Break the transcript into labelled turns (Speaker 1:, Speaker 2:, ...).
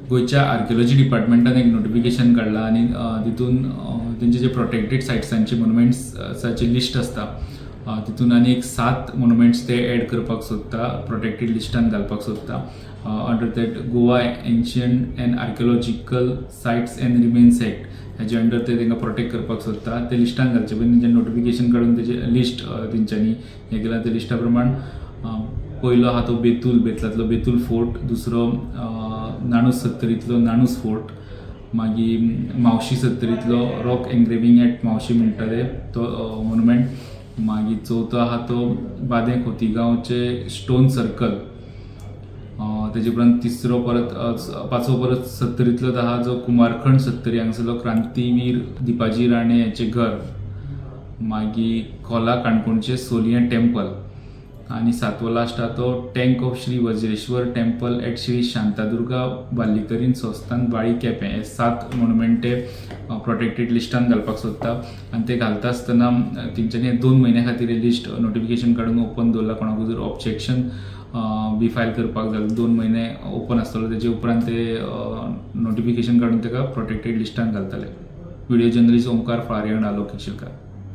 Speaker 1: गोंयच्या आर्किओलॉजी डिपार्टमेंटान एक नोटिफिकेशन काडलां आनी तितून तेंचे जे प्रोटेक्टेड सायट्सांचे मोनुमेंट्साची लिस्ट आसता तितून आनी एक 7 मोनुमेंट्स ते एड करपाक सोदता, प्रोटेक्टेड लिस्टान घालपाक सोदता under that Goa ancient and archaeological sites and remains act हेजे अंडर ते तांकां प्रोटेक्ट करपाक सोदता. ते लिस्टान घालचे पयलीं तेंच्यानी नोटिफिकेशन काडून तेजें लिस्ट तेंच्यांनी हें केलां. त्या लिस्टा प्रमाण पयलो आहा तो बेतूल, बेतलांतलो बेतूल फोर्ट, दुसरो नाणूस सत्तरींतलो नाणूस फोर्ट, मागीर Mhavashi सत्तरींतलो rock engraving eight Mhavashi म्हणटा ते तो मोनुमेंट, मागीर चवथो आहा तो बादें खोतीगांवचे स्टोन सर्कल, तेजे उपरांत तिसरो परत पांचवो परत सत्तरींतलो आहा जो कुमारखंड सत्तरी हांगासरलो क्रांतीवीर दीपाजी राणे हाचें घर, मागीर खोला काणकोणचें सोलयें टेम्पल आनी सातवो लास्ट आहा तो tank of Shri Vajreshwar temple at Shri Shantadurga Ballikkarin Sansthan Bali Quepem. हे 7 मोनुमेंट ते प्रोटेक्टेड लिस्टान घालपाक सोदता आनी ते घालता आसतना तेंच्यांनी 2 म्हयन्या खातीर लिस्ट नोटिफिकेशन काडून ओपन दवरला. कोणाकूय जर ऑब्जेक्शन बी फायल करपाक जाल्यार 2 म्हयने ओपन आसतलो, तेजे उपरांत ते नोटिफिकेशन काडून ताका प्रोटेक्टेड लिस्टान घालतले. व्हिडिओ जर्नलिस्ट ओमकार फारी आनी आलोक शिलकार.